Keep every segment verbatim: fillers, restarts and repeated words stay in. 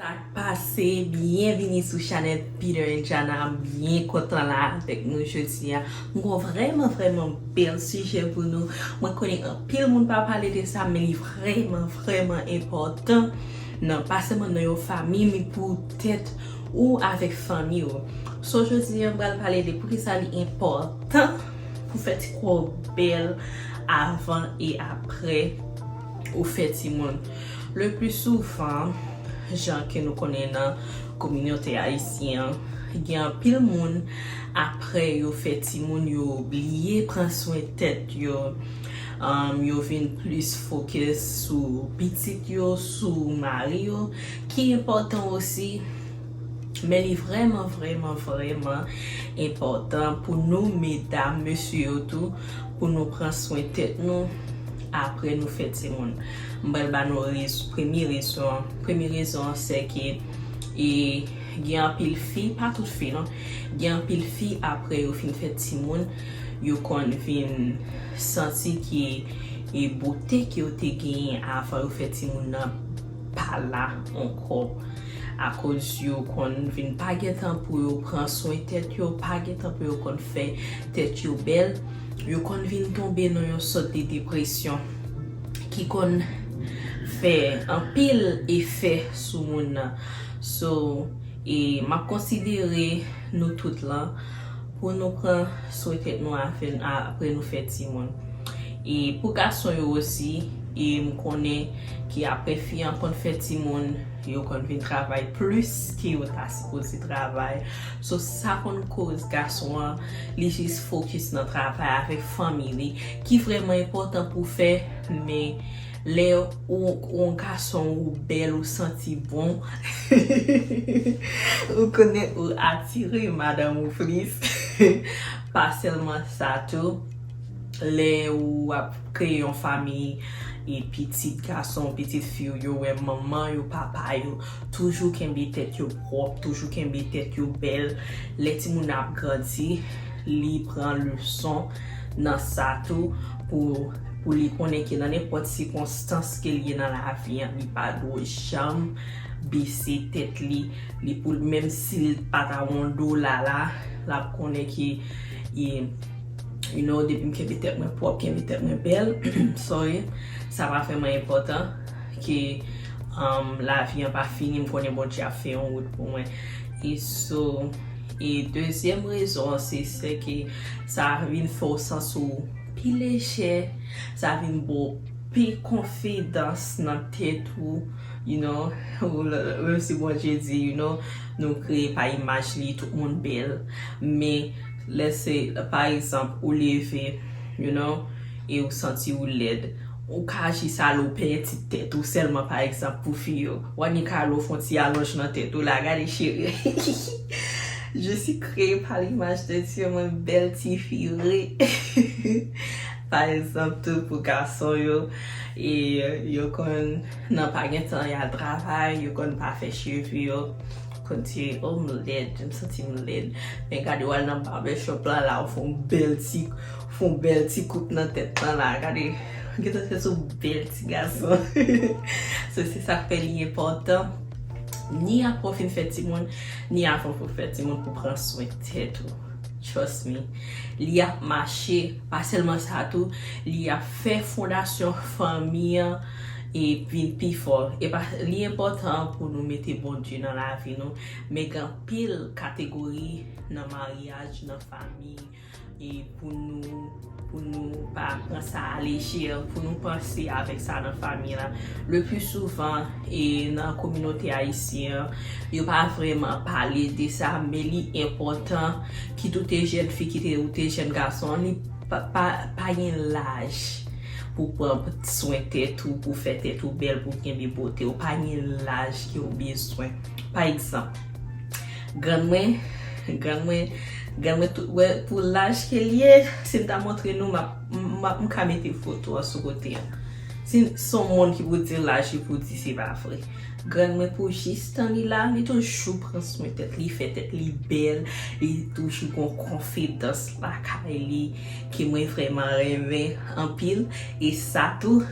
Sa k pase? Byenvini sou chanèl Peter and Jana. M byen kontan la avèk nou jodi a. M gon vrèman, vrèman bèl sijè pou nou. Mwen konnen anpil moun pa pale de sa, men li vrèman, vrèman enpòtan. Nan, pa sèlman nan yon fanmi, men pou tèt ou avèk fanmi ou. So, jodi a, m pral pale de poukisa li enpòtan pou fè ti kò w bèl avan e apre ou fè timoun. Le pli souvan, jan ke nou konnen nan kominote ayisyen an, gen anpil moun, apre yo fè timoun, yo bliye pran swen tèt yo. Um, yo vin plis fokis sou pitit yo, sou mari yo, ki enpòtan osi. Men li vrèman, vrèman, vrèman enpòtan pou nou, medam, mesye yo tou, pou nou pran swen tèt nou apre nou fè timoun. M pral ba nou rez-, premye rezon an. Premye rezon an, se ke, e, gen anpil fi, pa tout fi non, gen anpil fi apre yo fin fè timoun, yo konn vin santi ke, e, bote ke yo te genyen avan yo fè timoun nan pa la ankò. Akoz yo konn vin pa gen tan pou yo pran swen tèt yo, pa gen tan pou yo konn fè tèt yo bèl, yo konn vin tonbe nan yon sòt de depresyon ki konn fè anpil efè sou moun nan. So, e m ap konsidere nou tout lan pou nou pran swen tèt nou afen-, a-, apre nou fè timoun. E pou gason yo osi, e m konnen ke apre fi an konn fè timoun, yo konn vin travay plis ke yo ta sipoze travay. So, sa konn koz gason an, li jis fokis nan travay avèk fanmi li, ki vrèman enpòtan pou fè, men lè ou, ou gason, ou bèl, ou santi bon, ou konnen ou atire madanm ou plis. Pa sèlman sa tou, lè ou ap kreye yon fanmi, e pitit gason, pitit fi w, yo wè manman yo, papa yo toujou kenbe tèt yo pwòp, toujou kenbe tèt yo bèl. Lè timoun nan ap grandi, li pran leson nan sa tou pou, pou li konnen ke nan nenpòt sikonstans ke l ye nan lavi an, li pa dwe janm bese tèt li. Li pou, menm si l pa ta yon dola la, l ap konnen ke, e, you know, depi m kenbe tèt mwen pwòp, kenbe tèt mwen bèl, sorry, sa pa vrèman enpòtan ke, um, lavi an pa fini, m konnen Bondye ap fè yon wout pou mwen. E so, e dezyèm rezon an, se, se ke sa vin fè w santi w pi lejè, sa vin ba w pi konfidans nan tèt ou, you know, ou, menm si Bondye di, you know, nou kreye pa imaj li, tout moun bèl, men lè se, pa egzanp, ou leve, you know, e ou santi ou lèd, ou ka jis ale w penti tèt ou sèlman, pa egzanp, pou fi yo. W annik ale w fè yon ti alonj nan tèt ou la, gade cheri. Je suis créée par l'image de Dieu, mwen bèl ti fi vre. Pa egzanp, tou pou gason yo, e yo konn nan pa gen tan y al travay, yo konn pa fè cheve yo, konn di, "Oh, m lèd, m santi m lèd." Men gade, w al nan barbershop la, la, ou fè yon bèl ti, fè yon bèl ti koup nan tèt lan la, gade, gentan fè sou bèl ti gason. So, se sa k fè li enpòtan, ni apre w fin fè timoun, ni avan pou w fè timoun, pou pran swen tèt ou. Trust me. Li ap mache, pa sèlman sa tou, li ap fè fondasyon fanmi an e vin pi fò. E pa, li enpòtan pou nou mete Bondye nan lavi nou, men gen anpil kategori nan maryaj, nan fanmi, e pou nou, pou nou pa pran sa alejè, pou nou panse avèk sa nan fanmi la. Le pli souvan, e nan kominote ayisyen an, yo pa vrèman pale de sa, men li enpòtan, kit ou te jèn fi, kit ou te jèn gason, li pa, pa, pa gen laj pou pran swen tèt ou, pou fè tèt ou bèl, pou kenbe bote w. Pa gen laj ke w bezwen. Pa egzanp, grann mwen, grann mwen, grann mwen, tout, wè, pou laj ke l ye, si m ta montre nou, m ap, m, m ap, m ka mete foto an sou kote an. Si s on moun ki pou di l aji pou di se pa vre. Grann mwen pou jis tan li la, li toujou pran swen tèt li, fè tèt li bèl, li toujou gon konfidans lakay li ke mwen vrèman renmen anpil. E sa tou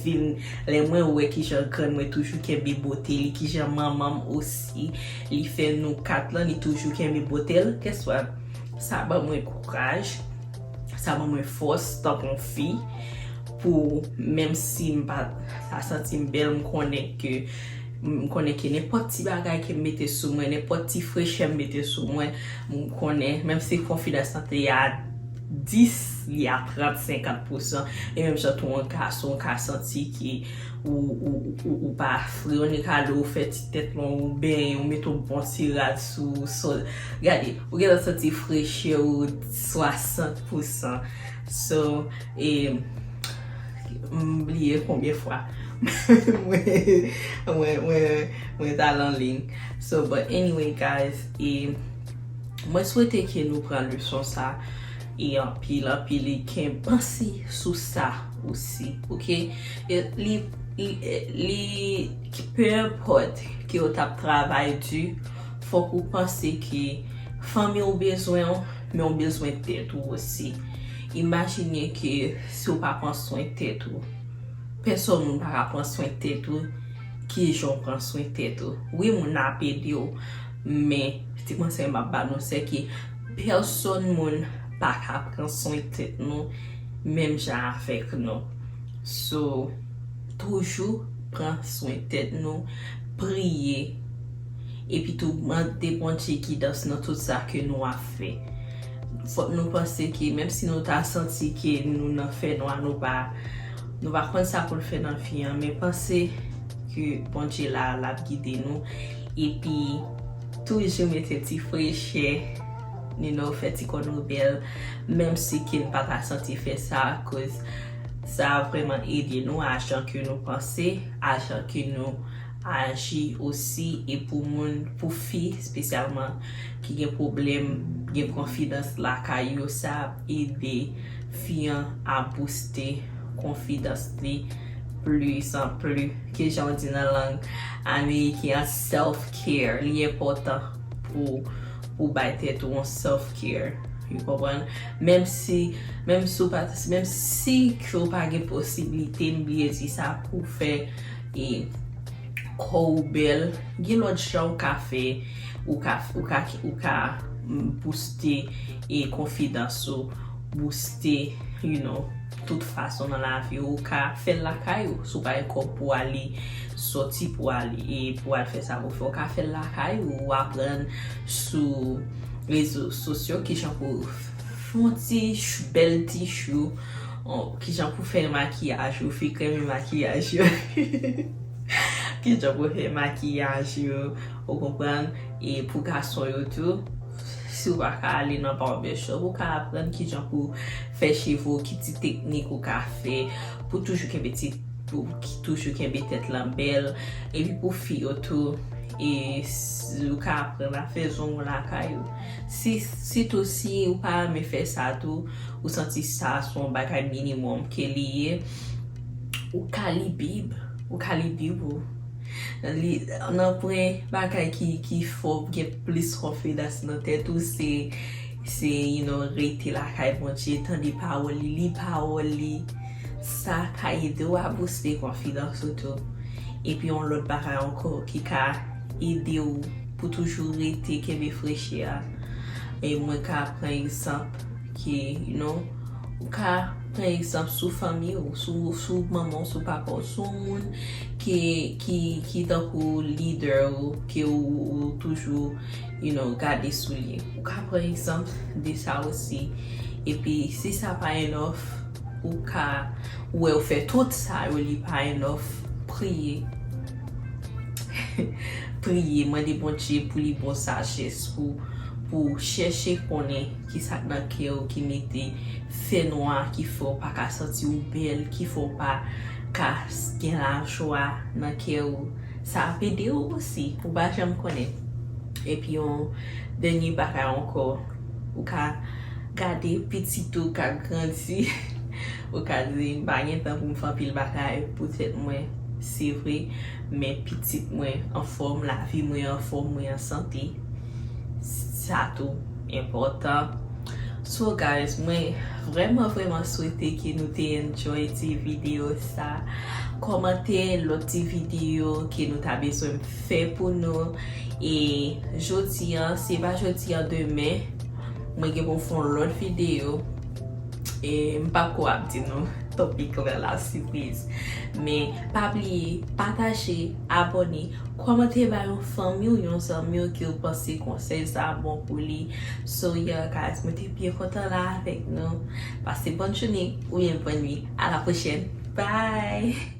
vin lè mwen wè kijan grann mwen toujou kenbe bote li, kijan manman m osi li fè nou kat lan, li toujou kenbe bote l. Guess what? Sa ban mwen kouraj, sa ban mwen fòs tankou yon fi pou menm si m pa ta santi m bèl, m konnen ke m konnen ke nenpòt ti bagay ke m mete sou mwen, nenpòt ti frechè m mete sou mwen, m konnen menm si konfidans lan te a dis, li a trant, senkant pousan. E menm jan tou yon gason ka santi ke ou, ou, ou, ou pa fre, yon nèg ka lè ou fè ti tèt lan, ou benyen, ou mete yon bon ti rad sou, sou, gade, ou gentan santi frechè ou swasant pousan. So, e, m bliye konbyen fwa mwen, mwen, mwen, mwen t al anliy. So, but anyway, guys, e, mwen swete ke nou pran leson sa e anpil, anpil, e ken panse sou sa osi, ok? E li, li, li, peu importe ke w t ap travay di, fòk ou panse ke fanmi w bezwen w, men w bezwen tèt ou osi. Imajine ke si w pa pran swen tèt ou, pèsòn moun pa ka pran swen tèt ou, kijan w pran swen tèt ou. Wi, moun nan ap ede w, men ti konsèy m ap ba nou, se ke pèsòn moun pa ka pran swen tèt nou menm jan avèk nou. So, toujou pran swen tèt nou, priye, epi tou mande Bondye gidans nan tout sa ke nou ap fè. Fòk nou panse ke menm si nou ta santi ke nou nan fènwa, nou pa, nou pa konn sa pou n fè nan vi an, men panse ke Bondye la, l ap gide nou. Epi toujou mete ti frechè, you know, fè ti kò nou bèl, menm si ke n pa ta santi fè sa, akoz sa vrèman ede nou, a jan ke nou panse, a jan ke nou aji osi. E pou moun, pou fi espesyalman ki gen pwoblèm gen konfidans lakay yo, sa ap ede fi an a booste konfidans li plis an plis. Ke jan w di nan lang ameriken an, self care, li enpòtan pou, pou bay tèt ou yon self care. Ou konprann? Menm si, menm si w pa, menm si ke w pa gen posiblite, m bliye di sa, pou fè e kò w bèl, gen lòt jan ou ka fè, ou ka, ou ka, ou ka, mm, booste e konfidans ou, booste, you know, tout fason nan lavi w. Ou ka fè l lakay ou, si w pa gen kòb pou ale sòti pou ale, e pou al fè sa pou fè, ou ka fè l lakay ou, ou aprann sou rezo sosyo kijan pou fè yon ti ch-, bèl ti chou, on, kijan pou fè makiyaj ou, fi kreme makiyaj ou. Kijan pou fè makiyaj yo, ou konprann? E pou gason yo tou, si w pa ka ale nan barber shop, ou ka aprann kijan pou fè cheve w, ki ti teknik ou ka fè pou toujou kenbe ti, pou ki toujou kenbe tèt lan bèl. Epi pou fi yo tou, e s-, ou ka aprann a fè zong ou lakay ou. Si, sitou si ou pa renmen fè sa tou, ou santi sa se yon bagay minimòm ke li ye, ou ka li Bib, ou ka li Bib ou. Li, nanpwen bagay ki, ki fè w gen plis konfidans nan tèt ou, se, se, you know, rete lakay Bondye, tande pawòl li, li pawòl li. Sa ka ede w a booste konfidans ou tou. Epi yon lòt bagay ankò ki ka ede w pou toujou rete kenbe frechè a. E mwen ka pran egzanp ke, you know, ou ka pran egzanp sou fanmi w, sou, sou manman w, sou papa w, sou moun ki, ki, ki tankou lidè w, ke ou, ou toujou, you know, gade sou li. Ou ka pran egzanp de sa osi. Epi, si sa pa enough, ou ka, ou wè ou fè tout sa yo, li pa enough, priye. Priye, mande Bondye pou li ba w sajès pou, pou chèche konnen ki sa k nan kè w ki mete fènwa, ki fè w pa ka santi w bèl, ki fè w pa ka s-, gen lajwa nan kè w. Sa ap ede w osi, ou pa janm konnen. Epi yon dènye bagay ankò, ou ka gade pitit ou k ap grandi, Ou ka di m pa gen tan pou m fè anpil bagay pou tèt mwen, se vre, men pitit mwen anfòm, lavi mwen anfòm, mwen an sante. Sa tou enpòtan. So guys, mwen vrèman vrèman swete ke nou te enjoy ti videyo sa. Kòmante lòt ti videyo ke nou ta bezwen fè pou nou. E jodi an, se pa jodi an, demen mwen gen pou fè yon lòt videyo. E m pa ko ap di nou topik la, la sipriz. Men pa bliye pataje, abòne, kòmante ba yon fanmi w, yon zanmi w ke w panse konsèy sa bon pou li. So yeah guys, mwen te byen kontan la avèk nou. Pase bòn jounen oubyen bòn nuit. A la pwochèn. Bye!